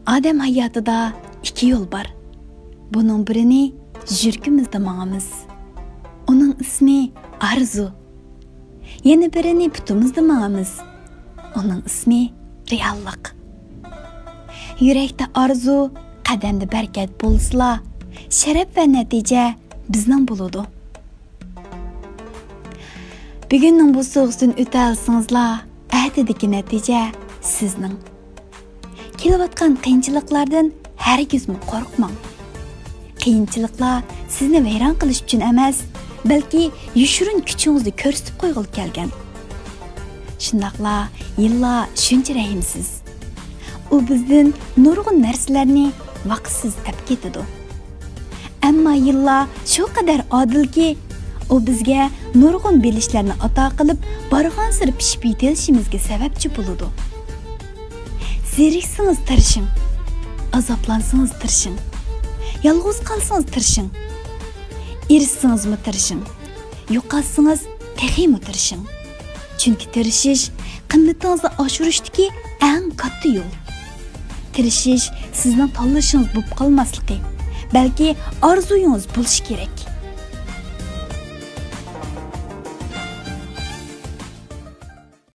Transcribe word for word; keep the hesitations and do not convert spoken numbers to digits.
ئادەم ھاياتىدا ئىككى يول بار. بۇنىڭ بىرىنى يۈرىكىمىزدە ماڭىمىز. ئۇنىڭ ئىسمى ئارزۇ. يەنە بىرىنى پۇتىمىزدا ماڭىمىز. ئۇنىڭ ئىسمى رېئاللىق. يۈرەكتە ئارزۇ، قەدەمدە بەرىكەت بولسىلا، شەرەپ ۋە نەتىجە بىزنىڭ بولىدۇ. بۈگۈننىڭ بۇ سوغۇقىدىن ئۆتەلىسىڭىزلا، ئەتىدىكى نەتىجە سىزنىڭ. كېلىۋاتقان قىيىنچىلىقلاردىن ھەرگىزمۇ قورقماڭ. قىيىنچىلىقلار سىزنى ۋەيران قىلىش ئۈچۈن ئەمەس، بەلكى يوشۇرۇن كۈچىڭىزنى كۆرسىتىپ قويغىلى كەلگەن. شۇنداقلا يىللار شۇنچە رەھىمسىز. ئۇ بىزدىن نۇرغۇن نەرسىلەرنى ۋاقىتسىز ئەپ كېتىدۇ. ئەمما يىللار شۇ قەدەر ئادىلكى، ئۇ بىزگە نۇرغۇن بىلىشلەرنى ئاتا قىلىپ، بارغانسېرى پىشىپ يېتىلىشىمىزگە سەۋەبچى بولىدۇ. زېرىكسىڭىز تىرىشىڭ، ئازابلانسىڭىز تىرىشىڭ، يالغۇز قالسىڭىز تىرىشىڭ، ئېرىشسىڭىزمۇ تىرىشىڭ، يوقاتسىڭىز تېخىمۇ تىرىشىڭ. چۈنكى تىرىشىش قىممىتىڭىزنى ئاشۇرۇشتىكى ئەڭ كاتتا يول. تىرىشىش سىزنىڭ تاللىشىڭىز بولۇپ قالماسلىقى، بەلكى ئارزۇيىڭىز بولۇشى كېرەك.